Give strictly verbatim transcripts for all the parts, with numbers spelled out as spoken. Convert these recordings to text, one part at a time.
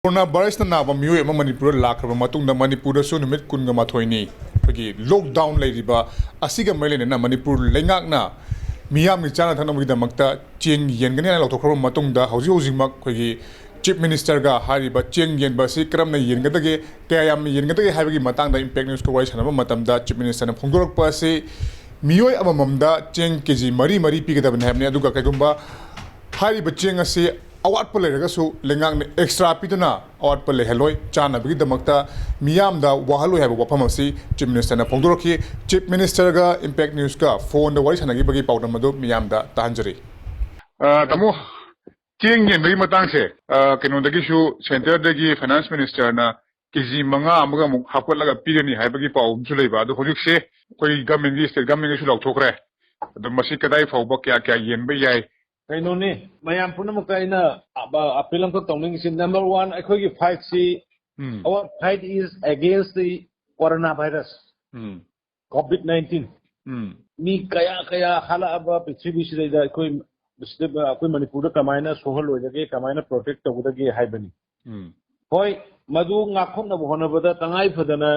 Corona ꯚꯥꯏꯔꯁꯅ ꯅꯥꯕ ꯃꯤꯑꯣꯏ ꯑꯃ ꯃꯅꯤꯄꯨꯔꯗ ꯂꯥꯛꯈ꯭ꯔꯕ ꯃꯇꯨꯡꯗ ꯃꯅꯤꯄꯨꯔꯗꯁꯨ ꯅꯨꯃꯤꯠ ꯀꯨꯟꯒ ꯃꯥꯊꯣꯏꯅꯤ ꯑꯩꯈꯣꯏꯒꯤ ꯂꯣꯛꯗꯥꯎꯟ ꯂꯩꯔꯤꯕ ꯑꯁꯤꯒ ꯃꯔꯤ ꯂꯩꯅꯅ ꯃꯅꯤꯄꯨꯔ ꯂꯩꯉꯥꯛꯅ ꯃꯤꯌꯥꯝꯒꯤ ꯆꯥꯅ ꯊꯛꯅꯕꯒꯤꯗꯃꯛꯇ ꯆꯦꯡ ꯌꯦꯟꯒꯅꯤ ꯍꯥꯏꯅ ꯂꯥꯎꯊꯣꯛꯈ꯭ꯔꯕ ꯃꯇꯨꯡꯗ ꯍꯧꯖꯤꯛ ꯍꯧꯖꯤꯛꯃꯛ ꯑꯩꯈꯣꯏꯒꯤ ꯆꯤꯐ ꯃꯤꯅꯤꯁꯇꯔꯒ ꯍꯥꯏꯔꯤꯕ ꯆꯦꯡ ꯌꯦꯟꯕ ꯑꯁꯤ ꯀꯔꯝꯅ ꯌꯦꯟꯒꯗꯒꯦ, ꯀꯌꯥ ꯌꯥꯝꯅ ꯌꯦꯟꯒꯗꯒꯦ ꯍꯥꯏꯕꯒꯤ ꯃꯇꯥꯡꯗ ꯏꯝꯄꯦꯛ ꯅ꯭ꯌꯨꯁꯀ ꯋꯥꯔꯤ ꯁꯥꯟꯅꯕ ꯃꯇꯝꯗ ꯆꯤꯐ ꯃꯤꯅꯤꯁꯇꯔꯅ ꯐꯣꯡꯗꯣꯔꯛꯄ ꯑꯁꯤ ꯃꯤꯑꯣꯏ ꯑꯃꯃꯝꯗ ꯆꯦꯡ ꯀꯦ ꯖꯤ ꯃꯔꯤ ꯃꯔꯤ ꯄꯤꯒꯗꯕꯅꯤ ꯍꯥꯏꯕꯅꯤ꯫ ꯑꯗꯨꯒ ꯀꯩꯒꯨꯝꯕ ꯍꯥꯏꯔꯤꯕ ꯆꯦꯡ ꯑꯁꯤ ꯑꯋꯥꯠꯄ ꯂꯩꯔꯒꯁꯨ ꯂꯩꯉꯥꯛꯅ ꯑꯦꯛꯁꯇ꯭ꯔꯥ ꯄꯤꯗꯨꯅ ꯑꯋꯥꯠꯄ ꯂꯩꯍꯜꯂꯣꯏ, ꯆꯥꯅꯕꯒꯤꯗꯃꯛꯇ ꯃꯤꯌꯥꯝꯗ ꯋꯥꯍꯜꯂꯣꯏ ꯍꯥꯏꯕ ꯋꯥꯐꯝ ꯑꯁꯤ ꯆꯤꯐ ꯃꯤꯅꯤꯁꯇꯔꯅ ꯐꯣꯡꯗꯣꯔꯛꯈꯤ꯫ ꯆꯤꯐ ꯃꯤꯅꯤꯁꯇꯔꯒ ꯏꯝꯄꯦꯛ ꯅ꯭ꯌꯨꯁꯀ ꯐꯣꯟꯗ ꯋꯥꯔꯤ ꯁꯥꯟꯅꯈꯤꯕꯒꯤ ꯄꯥꯎꯗꯝ ꯑꯗꯨ ꯃꯤꯌꯥꯝꯗ ꯇꯥꯍꯟꯖꯔꯤ꯫ ꯑ, ꯇꯥꯃꯣ, ꯆꯦꯡ ꯌꯦꯟꯕꯒꯤ ꯃꯇꯥꯡꯁꯦ, ꯑ, ꯀꯩꯅꯣꯗꯒꯤꯁꯨ, ꯁꯦꯟꯇꯔꯗꯒꯤ ꯐꯥꯏꯅꯥꯟꯁ ꯃꯤꯅꯤꯁꯇꯔꯅ ꯀꯦ ꯖꯤ ꯃꯉꯥ ꯑꯃꯒ ꯑꯃꯨꯛ ꯍꯥꯞꯀꯠꯂꯒ ꯄꯤꯒꯅꯤ ꯍꯥꯏꯕꯒꯤ ꯄꯥꯎ ꯑꯃꯁꯨ ꯂꯩꯕ꯫ ꯑꯗꯣ ꯍꯧꯖꯤꯛꯁꯦ ꯑꯩꯈꯣꯏ ꯒꯃꯦꯟꯒꯤ, ꯁ꯭ꯇꯦꯠ ꯒꯃꯦꯟꯒꯤꯁꯨ ꯂꯥꯎꯊꯣꯛꯈ꯭ꯔꯦ꯫ ꯑꯗꯣ ꯃꯁꯤ ꯀꯗꯥꯏ ꯐꯥꯎꯕ ꯀꯌꯥ ꯀꯌꯥ ꯌꯦꯟꯕ ꯌꯥꯏ? ꯀꯩꯅꯣꯅꯤ, ꯃꯌꯥꯝ ꯄꯨꯝꯅꯃꯛꯇ ꯑꯩꯅ ꯑ-, ꯑꯄꯤꯜ ꯑꯃꯈꯛ ꯇꯧꯅꯤꯡꯉꯤꯁꯤ, ꯅꯝꯕꯔ ꯋꯥꯟ, ꯑꯩꯈꯣꯏꯒꯤ ꯐꯥꯏꯠꯁꯤ, ꯎꯝ꯫ Our fight is against the corona virus, um. COVID nineteen꯫ ꯎꯝ꯫ ꯃꯤ ꯀꯌꯥ ꯀꯌꯥ ꯍꯥꯜꯂꯛꯑꯕ ꯄ꯭ꯔꯤꯊꯤꯕꯤꯁꯤꯗꯩꯗ ꯑꯩꯈꯣꯏ ꯁꯤꯗ, ꯑꯩꯈꯣꯏ ꯃꯅꯤꯄꯨꯔꯗ ꯀꯃꯥꯏꯅ ꯁꯣꯛꯍꯜꯂꯣꯏꯗꯒꯦ, ꯀꯃꯥꯏꯅ ꯄ꯭ꯔꯣꯇꯦꯛ ꯇꯧꯒꯗꯒꯦ ꯍꯥꯏꯕꯅꯤ꯫ ꯎꯝ꯫ ꯍꯣꯏ, ꯃꯗꯨ ꯉꯥꯛꯊꯣꯛꯅꯕ ꯍꯣꯠꯅꯕꯗ ꯇꯉꯥꯏ ꯐꯗꯅ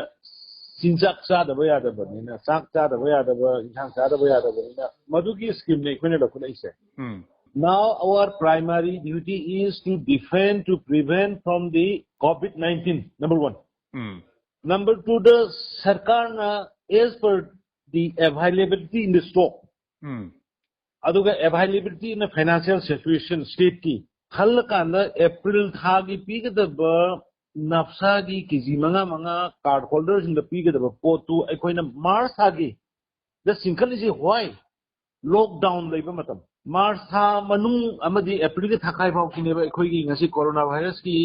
ꯆꯤꯟꯖꯥꯛ ꯆꯥꯗꯕ ꯌꯥꯗꯕꯅꯤꯅ, ꯆꯥꯛ ꯆꯥꯗꯕ ꯌꯥꯗꯕ, ꯏꯟꯁꯥꯡ ꯆꯥꯗꯕ ꯌꯥꯗꯕꯅꯤꯅ, ꯃꯗꯨꯒꯤ ꯁ꯭ꯀꯤꯝꯅꯤ ꯑꯩꯈꯣꯏꯅ ꯂꯧꯈꯠꯂꯛꯏꯁꯦ꯫ ꯎꯝ꯫ Now our primary duty is to defend, to prevent from the COVID nineteen, number one. Um. Number two ꯗ ꯁꯔꯀꯥꯔꯅ, as per the availability in the stock, ꯎꯝ꯫ ꯑꯗꯨꯒ availability in the financial situation stateꯀꯤ ꯈꯜꯂꯀꯥꯟꯗ ꯑꯦꯄ꯭ꯔꯤꯜ ꯊꯥꯒꯤ ꯄꯤꯒꯗꯕ ꯅꯞꯁꯥꯒꯤ ꯀꯦ G ꯃꯉꯥ ꯃꯉꯥ card ꯍꯣꯜꯗꯔꯁꯤꯡꯗ ꯄꯤꯒꯗꯕ ꯄꯣꯠꯇꯨ ꯑꯩꯈꯣꯏꯅ ꯃꯥꯔꯆ ꯊꯥꯒꯤ ꯗ ꯆꯤꯡꯈꯠꯂꯤꯁꯤ꯫ ꯍꯣꯏ, ꯂꯣꯛꯗꯥꯎꯟ ꯂꯩꯕ ꯃꯇꯝ, ꯃꯥꯔꯆ ꯊꯥ ꯃꯅꯨꯡ ꯑꯃꯗꯤ ꯑꯦꯄ꯭ꯔꯤꯜꯒꯤ ꯊꯥꯈꯥꯏ ꯐꯥꯎꯁꯤꯅꯦꯕ ꯑꯩꯈꯣꯏꯒꯤ ꯉꯁꯤ ꯀꯣꯔꯣꯅꯥ ꯚꯥꯏꯔꯁꯀꯤ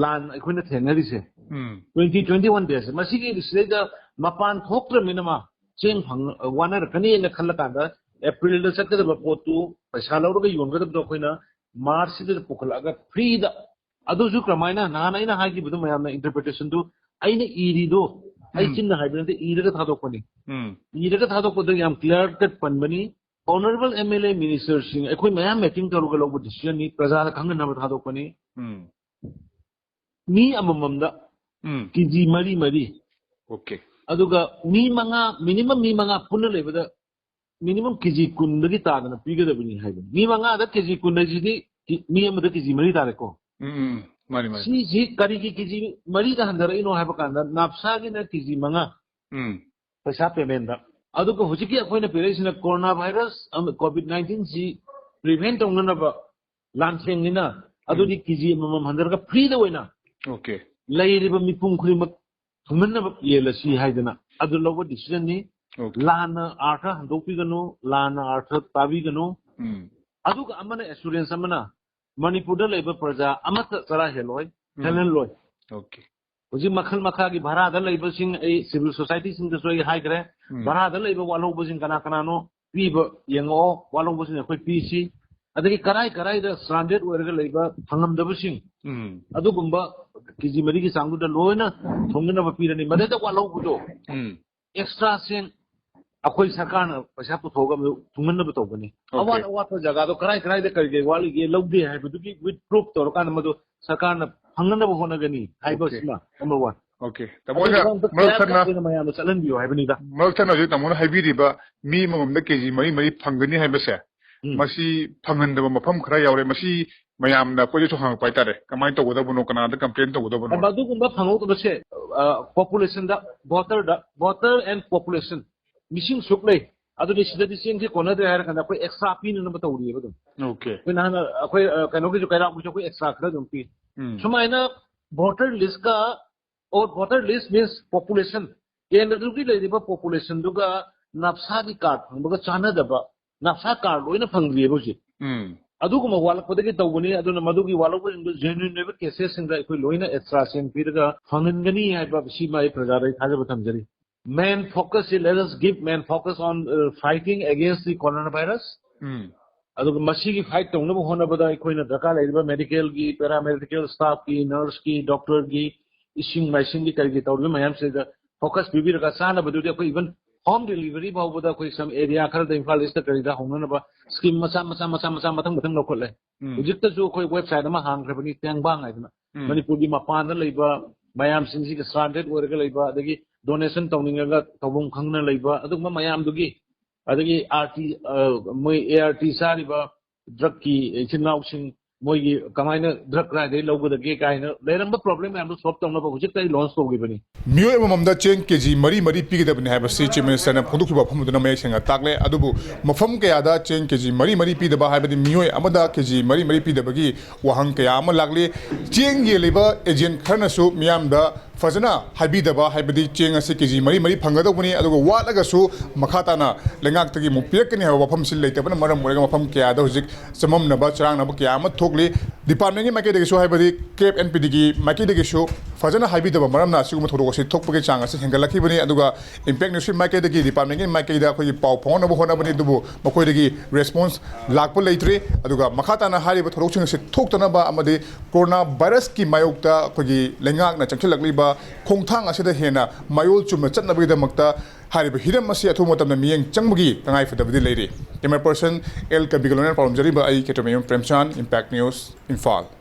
ꯂꯥꯟ ꯑꯩꯈꯣꯏꯅ ꯊꯦꯡꯅꯔꯤꯁꯦ꯫ ꯎꯝ꯫ Twenty twenty one ꯗꯦꯁꯦ, ꯃꯁꯤꯒꯤ ꯁꯤꯗꯩꯗ ꯃꯄꯥꯟ ꯊꯣꯛꯇ꯭ꯔꯕꯅꯤꯅ ꯃꯥ ꯆꯦꯡ ꯐꯪ-, ꯋꯥꯅꯔꯛꯀꯅꯤꯅ ꯈꯜꯂꯀꯥꯟꯗ ꯑꯦꯄ꯭ꯔꯤꯜꯗ ꯆꯠꯀꯗꯕ ꯄꯣꯠꯇꯨ, ꯄꯩꯁꯥ ꯂꯧꯔꯒ ꯌꯣꯟꯒꯗꯕꯗꯣ ꯑꯩꯈꯣꯏꯅ ꯃꯥꯔꯆꯁꯤꯗ ꯄꯨꯈꯠꯂꯛꯑꯒ ꯐ꯭ꯔꯤꯗ꯫ ꯑꯗꯨꯁꯨ ꯀꯔꯝꯍꯥꯏꯅ ꯅꯍꯥꯟ ꯑꯩꯅ ꯍꯥꯏꯈꯤꯕꯗꯣ ꯃꯌꯥꯝꯅ ꯏꯟꯇꯔꯄ꯭ꯔꯤꯇꯦꯁꯟꯗꯨ, ꯑꯩꯅ ꯏꯔꯤꯗꯣ ꯑꯩ ꯎꯝ꯫ ꯆꯤꯟꯅ ꯍꯥꯏꯕ ꯅꯠꯇꯦ, ꯏꯔꯒ ꯊꯥꯗꯣꯛꯄꯅꯤ꯫ ꯎꯝ꯫ ꯏꯔꯒ ꯊꯥꯗꯣꯛꯄꯗ ꯌꯥꯝ ꯀ꯭ꯂꯤꯌꯥꯔ ꯀꯠ ꯄꯟꯕꯅꯤ꯫ ꯑꯣꯅꯔꯦꯕꯜ ꯑꯦꯝ ꯑꯦꯜ ꯑꯦ ꯃꯤꯅꯤꯁꯇꯔꯁꯤꯡ ꯑꯩꯈꯣꯏ ꯃꯌꯥꯝ ꯃꯤꯇꯤꯡ ꯇꯧꯔꯒ ꯂꯧꯕ ꯗꯤꯁꯤꯖꯟꯅꯤ, ꯄ꯭ꯔꯖꯥꯗ ꯈꯪꯍꯟꯅꯕ ꯊꯥꯗꯣꯛꯄꯅꯤ꯫ ꯎꯝ꯫ ꯃꯤ ꯑꯃꯃꯝꯗ ꯎꯝ ꯀꯦꯖꯤ ꯃꯔꯤ ꯃꯔꯤ, ꯑꯣꯀꯦ ꯑꯗꯨꯒ ꯃꯤ ꯃꯉꯥ, ꯃꯤꯅꯤꯃꯝ ꯃꯤ ꯃꯉꯥ ꯄꯨꯟꯅ ꯂꯩꯕꯗ ꯃꯤꯅꯤꯃꯝ ꯀꯦꯖꯤ ꯀꯨꯟꯗꯒꯤ ꯇꯥꯗꯅ ꯄꯤꯒꯗꯕꯅꯤ ꯍꯥꯏꯕꯅꯤ꯫ ꯃꯤ ꯃꯉꯥꯗ ꯀꯦꯖꯤ ꯀꯨꯟ ꯍꯥꯏꯁꯤꯗꯤ ꯀꯤ- ꯃꯤ ꯑꯃꯗ ꯀꯦꯖꯤ ꯃꯔꯤ ꯇꯥꯔꯦꯀꯣ꯫ ꯎꯝ ꯎꯝ ꯃꯥꯅꯤ ꯃꯥꯅꯤ ꯁꯤꯁꯤ ꯀꯔꯤꯒꯤ ꯀꯦꯖꯤ ꯃꯔꯤꯗ ꯍꯟꯊꯔꯛꯏꯅꯣ ꯍꯥꯏꯕ ꯀꯥꯟꯗ, ꯅꯥꯞꯁꯥꯒꯤꯅ ꯀꯦꯖꯤ ꯃꯉꯥ ꯎꯝ ꯄꯩꯁꯥ ꯄꯦꯃꯦꯟꯗ, ꯑꯗꯨꯒ ꯍꯧꯖꯤꯛꯀꯤ ꯑꯩꯈꯣꯏꯅ ꯄꯤꯔꯛꯏꯁꯤꯅ ꯀꯣꯔꯣꯅꯥ ꯚꯥꯏꯔꯁ, ꯀꯣꯚꯤꯗ ꯅꯥꯏꯟꯇꯤꯟꯁꯤ ꯄ꯭ꯔꯤꯚꯦꯟ ꯇꯧꯅꯅꯕ ꯂꯥꯟꯊꯦꯡꯅꯤꯅ, ꯑꯗꯨꯗꯤ ꯀꯦꯖꯤ ꯑꯃꯃꯝ ꯍꯟꯊꯔꯒ ꯐ꯭ꯔꯤꯗ ꯑꯣꯏꯅ ꯑꯣꯀꯦ ꯂꯩꯔꯤꯕ ꯃꯤꯄꯨꯝ ꯈꯨꯗꯤꯡꯃꯛ ꯊꯨꯡꯍꯟꯅꯕ ꯌꯦꯜꯂꯁꯤ ꯍꯥꯏꯗꯅ ꯑꯗꯨ ꯂꯧꯕ ꯗꯤꯁꯤꯖꯟꯅꯤ꯫ ꯑꯣꯀꯦ ꯂꯥꯟꯅ ꯑꯥꯔꯊ ꯍꯟꯗꯣꯛꯄꯤꯒꯅꯨ, ꯂꯥꯟꯅ ꯑꯥꯔꯊ ꯇꯥꯕꯤꯒꯅꯨ꯫ ꯎꯝ ꯑꯗꯨꯒ ꯑꯃꯅ, ꯑꯦꯁꯨꯔꯦꯟꯁ ꯑꯃꯅ, ꯃꯅꯤꯄꯨꯔꯗ ꯂꯩꯕ ꯄ꯭ꯔꯖꯥ ꯑꯃꯠꯇ ꯆꯔꯥ ꯍꯦꯜꯂꯣꯏ, ꯎꯝ꯫ ꯍꯦꯜꯍꯜꯂꯣꯏ꯫ ꯑꯣꯀꯦ ꯍꯧꯖꯤꯛ ꯃꯈꯜ ꯃꯈꯥꯒꯤ ꯚꯔꯥꯗ ꯂꯩꯕꯁꯤꯡ, ꯑꯩ ꯁꯤꯚꯤꯜ ꯁꯣꯁꯥꯏꯇꯤꯁꯤꯡꯗꯁꯨ ꯑꯩ ꯍꯥꯏꯈ꯭ꯔꯦ, ꯎꯝ꯫ ꯚꯔꯥꯗ ꯂꯩꯕ ꯋꯥꯠꯍꯧꯕꯁꯤꯡ ꯀꯅꯥ ꯀꯅꯥꯅꯣ ꯄꯤꯕ ꯌꯦꯡꯉꯛꯑꯣ, ꯋꯥꯠꯍꯧꯕꯁꯤꯡ ꯑꯩꯈꯣꯏ ꯄꯤꯁꯤ꯫ ꯑꯗꯒꯤ ꯀꯔꯥꯏ ꯀꯔꯥꯏꯗ ꯁ꯭ꯇ꯭ꯔꯥꯟꯗꯦꯗ ꯑꯣꯏꯔꯒ ꯂꯩꯕ ꯐꯪꯉꯝꯗꯕꯁꯤꯡ, ꯎꯝ ꯑꯗꯨꯒꯨꯝꯕ ꯀꯦꯖꯤ ꯃꯔꯤꯒꯤ ꯆꯥꯡꯗꯨꯗ ꯂꯣꯏꯅ ꯊꯣꯡꯅꯅꯕ ꯄꯤꯔꯅꯤ꯫ ꯃꯗꯩꯗ ꯋꯥꯠꯍꯧꯕꯗꯣ ꯎꯝ ꯑꯦꯛꯁꯇ꯭ꯔꯥ ꯁꯦꯟ ꯑꯩꯈꯣꯏ ꯁꯔꯀꯥꯔꯅ ꯄꯩꯁꯥ ꯄꯨꯊꯣꯛꯑꯒ ꯃꯗꯨ ꯊꯨꯡꯍꯟꯅꯕ ꯇꯧꯒꯅꯤ꯫ ꯑꯣꯀꯦ꯫ ꯑꯋꯥꯠ ꯑꯋꯥꯠꯄ ꯖꯒꯥꯗꯣ ꯀꯔꯥꯏ ꯀꯔꯥꯏꯗ ꯀꯔꯤ ꯀꯔꯤ ꯋꯥꯠꯂꯤꯒꯦ, ꯂꯧꯗꯦ ꯍꯥꯏꯕꯗꯨꯒꯤ ꯋꯤꯠ ꯄ꯭ꯔꯨꯐ ꯇꯧꯔꯀꯥꯟꯗ ꯃꯗꯨ ꯁꯔꯀꯥꯔꯅ ꯐꯪꯅꯅꯕ ꯍꯣꯠꯅꯒꯅꯤ ꯍꯥꯏꯕꯁꯤꯃ ꯅꯝꯕꯔ ꯋꯥꯟ꯫ ꯑꯣꯀꯦ꯫ ꯇꯥꯃꯣ, ꯑꯩꯅ ꯃꯔꯛ ꯊꯠꯅ ꯑꯣꯏꯅ ꯃꯌꯥꯝꯗ ꯆꯠꯍꯟꯕꯤꯌꯨ ꯍꯥꯏꯕꯅꯤꯗ꯫ ꯃꯔꯛ ꯊꯠꯅ ꯍꯧꯖꯤꯛ ꯇꯥꯃꯣꯅ ꯍꯥꯏꯕꯤꯔꯤꯕ ꯃꯤ ꯑꯃꯃꯝꯗ ꯀꯦꯖꯤ ꯃꯔꯤ ꯃꯔꯤ ꯐꯪꯒꯅꯤ ꯍꯥꯏꯕꯁꯦ, ꯎꯝ꯫ ꯃꯁꯤ ꯐꯪꯍꯟꯗꯕ ꯃꯐꯝ ꯈꯔ ꯌꯥꯎꯔꯦ꯫ ꯃꯁꯤ ꯃꯌꯥꯝꯅ ꯑꯩꯈꯣꯏꯗꯁꯨ ꯍꯪꯉꯛꯄ ꯍꯥꯏꯇꯥꯔꯦ, ꯀꯃꯥꯏꯅ ꯇꯧꯒꯗꯕꯅꯣ, ꯀꯅꯥꯗ ꯀꯝꯄ꯭ꯂꯦꯟ ꯇꯧꯒꯗꯕꯅꯣ? ꯑꯗꯨꯒꯨꯝꯕ ꯐꯪꯍꯧꯗꯕꯁꯦ, ꯄꯣꯄꯨꯂꯦꯁꯟꯗ, ꯚꯣꯇꯔꯗ, voter and population, ꯃꯤꯁꯤꯡ ꯁꯨꯛ ꯂꯩ, ꯑꯗꯨꯗꯤ ꯁꯤꯗꯗꯤ ꯆꯦꯡꯁꯦ ꯀꯣꯟꯅꯗ꯭ꯔꯦ ꯍꯥꯏꯔ ꯀꯥꯟꯗ ꯑꯩꯈꯣꯏ ꯑꯦꯛꯁꯇ꯭ꯔꯥ ꯄꯤꯅꯅꯕ ꯇꯧꯔꯤꯑꯕ ꯑꯗꯨꯝ꯫ ꯑꯣꯀꯦ꯫ ꯑꯩꯈꯣꯏ ꯅꯍꯥꯟ ꯑꯩꯈꯣꯏ, ꯑ, ꯀꯩꯅꯣꯒꯤꯁꯨ, ꯀꯩꯔꯥꯛꯄꯒꯤꯁꯨ ꯑꯩꯈꯣꯏ ꯑꯦꯛꯁꯇ꯭ꯔꯥ ꯈꯔ ꯑꯗꯨꯝ ꯄꯤ꯫ ꯎꯝ꯫ ꯁꯨꯃꯥꯏꯅ ꯚꯣꯇꯔ ꯂꯤꯁꯀ, or voter list means population, ꯀꯦꯟꯗ꯭ꯔꯗꯨꯒꯤ ꯂꯩꯔꯤꯕ ꯄꯣꯄꯨꯂꯦꯁꯟꯗꯨꯒ ꯅꯥꯞꯁꯥꯒꯤ ꯀꯥꯔꯗ ꯐꯪꯕꯒ ꯆꯥꯟꯅꯗꯕ, ꯅꯥꯞꯁꯥ ꯀꯥꯔꯗ ꯂꯣꯏꯅ ꯐꯪꯗ꯭ꯔꯤꯑꯕ ꯍꯧꯖꯤꯛ꯫ ꯎꯝ꯫ ꯑꯗꯨꯒꯨꯝꯕ ꯋꯥꯠꯂꯛꯄꯗꯒꯤ ꯇꯧꯕꯅꯤ꯫ ꯑꯗꯨꯅ ꯃꯗꯨꯒꯤ ꯋꯥꯠꯂꯛꯄꯁꯤꯡꯗꯨ ꯖꯦꯅ꯭ꯌꯨꯟ ꯑꯣꯏꯕ ꯀꯦꯁꯦꯁꯁꯤꯡꯗ ꯑꯩꯈꯣꯏ ꯂꯣꯏꯅ ꯑꯦꯛꯁꯇ꯭ꯔꯥ ꯁꯦꯟ ꯄꯤꯔꯒ ꯐꯪꯍꯟꯒꯅꯤ ꯍꯥꯏꯕ ꯁꯤꯃ ꯑꯩ ꯄ꯭ꯔꯖꯥꯗ ꯑꯩ ꯊꯥꯖꯕ ꯊꯝꯖꯔꯤ꯫ Main focus is, let us give main focus on, uh, fighting against the coronavirus. ꯎꯝ꯫ ꯑꯗꯨꯒ ꯃꯁꯤꯒꯤ ꯐꯥꯏꯠ ꯇꯧꯅꯕ ꯍꯣꯠꯅꯕꯗ ꯑꯩꯈꯣꯏꯅ ꯗꯔꯀꯥꯔ ꯂꯩꯔꯤꯕ ꯃꯦꯗꯤꯀꯦꯜꯒꯤ, ꯄꯦꯔꯥꯃꯦꯗꯤꯀꯦꯜ ꯁ꯭ꯇꯥꯐꯀꯤ, ꯅꯔꯁꯀꯤ, ꯗꯣꯛꯇꯔꯒꯤ, ꯏꯁꯤꯡ ꯃꯥꯏꯁꯤꯡꯒꯤ ꯀꯔꯤꯒꯤ ꯇꯧꯔꯤꯕ ꯃꯌꯥꯝꯁꯤꯗ ꯐꯣꯀꯁ ꯄꯤꯕꯤꯔꯒ ꯆꯥꯅꯕꯗꯨꯗꯤ ꯑꯩꯈꯣꯏ ꯏꯚꯟ ꯍꯣꯝ ꯗꯦꯂꯤꯚꯔꯤ ꯐꯥꯎꯕꯗ ꯑꯩꯈꯣꯏ ꯁꯝ ꯑꯦꯔꯤꯌꯥ ꯈꯔꯗ ꯏꯝꯐꯥꯜ ꯏꯁꯇ ꯀꯔꯤꯗ ꯍꯧꯅꯅꯕ ꯁ꯭ꯀꯤꯝ ꯃꯆꯥ ꯃꯆꯥ ꯃꯆꯥ ꯃꯆꯥ ꯃꯊꯪ ꯃꯊꯪ ꯂꯧꯈꯠꯂꯦ꯫ ꯎꯝ꯫ ꯍꯧꯖꯤꯛꯇꯁꯨ ꯑꯩꯈꯣꯏ ꯋꯦꯕꯁꯥꯏꯠ ꯑꯃ ꯍꯥꯡꯈ꯭ꯔꯕꯅꯤ, ꯇꯦꯡꯕꯥꯡ ꯍꯥꯏꯗꯅ꯫ ꯃꯅꯤꯄꯨꯔꯒꯤ ꯃꯄꯥꯟꯗ ꯂꯩꯕ ꯃꯌꯥꯝꯁꯤꯡꯁꯤꯒ stranded ꯑꯣꯏꯔꯒ ꯂꯩꯕ, ꯑꯗꯒꯤ donation ꯇꯧꯅꯤꯡꯉꯒ ꯇꯧꯐꯝ ꯈꯪꯗꯅ ꯂꯩꯕ, ꯑꯗꯨꯒꯨꯝꯕ ꯃꯌꯥꯝꯗꯨꯒꯤ, ꯑꯗꯒꯤ ꯑꯥꯔ ꯇꯤ, ꯃꯣꯏ ꯑꯦ ꯑꯥꯔ ꯇꯤ ꯆꯥꯔꯤꯕ drugꯀꯤ ꯏꯆꯤꯟ ꯏꯅꯥꯎꯁꯤꯡ, ꯃꯣꯏꯒꯤ ꯀꯃꯥꯏꯅ drug ꯀꯗꯥꯏꯗꯒꯤ ꯂꯧꯒꯗꯒꯦ ꯀꯥꯏꯅ ꯂꯩꯔꯝꯕ problem ꯃꯌꯥꯝꯗꯣ solve ꯇꯧꯅꯕ ꯍꯧꯖꯤꯛꯇ ꯑꯩ launch ꯇꯧꯈꯤꯕꯅꯤ꯫ ꯃꯤꯑꯣꯏ ꯑꯃꯃꯝꯗ ꯆꯦꯡ ꯀꯦ ꯖꯤ ꯃꯔꯤ ꯃꯔꯤ ꯄꯤꯒꯗꯕꯅꯤ ꯍꯥꯏꯕꯁꯤ Chief Ministerꯅ ꯐꯣꯡꯗꯣꯛꯈꯤꯕ ꯋꯥꯐꯝ ꯑꯗꯨꯅ ꯃꯌꯦꯛ ꯁꯦꯡꯅ ꯇꯥꯛꯂꯦ꯫ ꯑꯗꯨꯕꯨ ꯃꯐꯝ ꯀꯌꯥꯗ ꯆꯦꯡ ꯀꯦ ꯖꯤ ꯃꯔꯤ ꯃꯔꯤ ꯄꯤꯗꯕ, ꯍꯥꯏꯕꯗꯤ ꯃꯤꯑꯣꯏ ꯑꯃꯗ ꯀꯦ ꯖꯤ ꯃꯔꯤ ꯃꯔꯤ ꯄꯤꯗꯕꯒꯤ ꯋꯥꯍꯪ ꯀꯌꯥ ꯑꯃ ꯂꯥꯛꯂꯤ꯫ ꯆꯦꯡ ꯌꯦꯜꯂꯤꯕ agent ꯈꯔꯅꯁꯨ ꯃꯤꯌꯥꯝꯗ ꯐꯖꯅ ꯍꯥꯏꯕꯤꯗꯕ, ꯍꯥꯏꯕꯗꯤ ꯆꯦꯡ ꯑꯁꯤ ꯀꯦ ꯖꯤ ꯃꯔꯤ ꯃꯔꯤ ꯐꯪꯒꯗꯧꯕꯅꯤ, ꯑꯗꯨꯒ ꯋꯥꯠꯂꯒꯁꯨ ꯃꯈꯥ ꯇꯥꯅ ꯂꯩꯉꯥꯛꯇꯒꯤ ꯑꯃꯨꯛ ꯄꯤꯔꯛꯀꯅꯤ ꯍꯥꯏꯕ ꯋꯥꯐꯝꯁꯤ ꯂꯩꯇꯕꯅ ꯃꯔꯝ ꯑꯣꯏꯔꯒ ꯃꯐꯝ ꯀꯌꯥꯗ ꯍꯧꯖꯤꯛ ꯆꯃꯝꯅꯕ, ꯆꯔꯥꯡꯅꯕ ꯀꯌꯥ ꯑꯃ ꯊꯣꯛꯂꯤ꯫ Departmentꯀꯤ ꯃꯥꯏꯀꯩꯗꯒꯤꯁꯨ, ꯍꯥꯏꯕꯗꯤ CAFE NPDꯒꯤ ꯃꯥꯏꯀꯩꯗꯒꯤꯁꯨ ꯐꯖꯅ ꯍꯥꯏꯕꯤꯗꯕ ꯃꯔꯝꯅ ꯑꯁꯤꯒꯨꯝꯕ ꯊꯧꯗꯣꯛ ꯑꯁꯤ ꯊꯣꯛꯄꯒꯤ ꯆꯥꯡ ꯑꯁꯤ ꯍꯦꯟꯒꯠꯂꯛꯈꯤꯕꯅꯤ꯫ ꯑꯗꯨꯒ Impact Newsꯀꯤ ꯃꯥꯏꯀꯩꯗꯒꯤ, departmentꯀꯤ ꯃꯥꯏꯀꯩꯗ ꯑꯩꯈꯣꯏꯒꯤ ꯄꯥꯎ ꯐꯥꯎꯅꯕ ꯍꯣꯠꯅꯕꯅꯤ, ꯑꯗꯨꯕꯨ ꯃꯈꯣꯏꯗꯒꯤ response ꯂꯥꯛꯄ ꯂꯩꯇ꯭ꯔꯤ꯫ ꯑꯗꯨꯒ ꯃꯈꯥ ꯇꯥꯅ ꯍꯥꯏꯔꯤꯕ ꯊꯧꯗꯣꯛꯁꯤꯡ ꯑꯁꯤ ꯊꯣꯛꯇꯅꯕ ꯑꯃꯗꯤ corona virusꯀꯤ ꯃꯥꯌꯣꯛꯇ ꯑꯩꯈꯣꯏꯒꯤ ꯂꯩꯉꯥꯛꯅ ꯆꯪꯁꯤꯜꯂꯛꯂꯤꯕ ꯈꯣꯡꯊꯥꯡ ꯑꯁꯤꯗ ꯍꯦꯟꯅ ꯃꯌꯣꯜ ꯆꯨꯝꯅ ꯆꯠꯅꯕꯒꯤꯗꯃꯛꯇ ꯍꯥꯏꯔꯤꯕ ꯍꯤꯔꯝ ꯑꯁꯤ ꯑꯊꯨꯕ ꯃꯇꯝꯗ ꯃꯤꯠꯌꯦꯡ ꯆꯪꯕꯒꯤ ꯇꯉꯥꯏ ꯐꯗꯕꯗꯤ ꯂꯩꯔꯤ꯫ Camera person L ꯀꯕꯤꯒ ꯂꯣꯏꯅꯅ ꯄꯥꯎꯗꯝꯖꯔꯤꯕ ꯑꯩ ꯈꯦꯇ꯭ꯔꯤꯃꯌꯨꯝ ꯄ꯭ꯔꯦꯝꯆꯥꯟ, Impact News, ꯏꯝꯐꯥꯜ꯫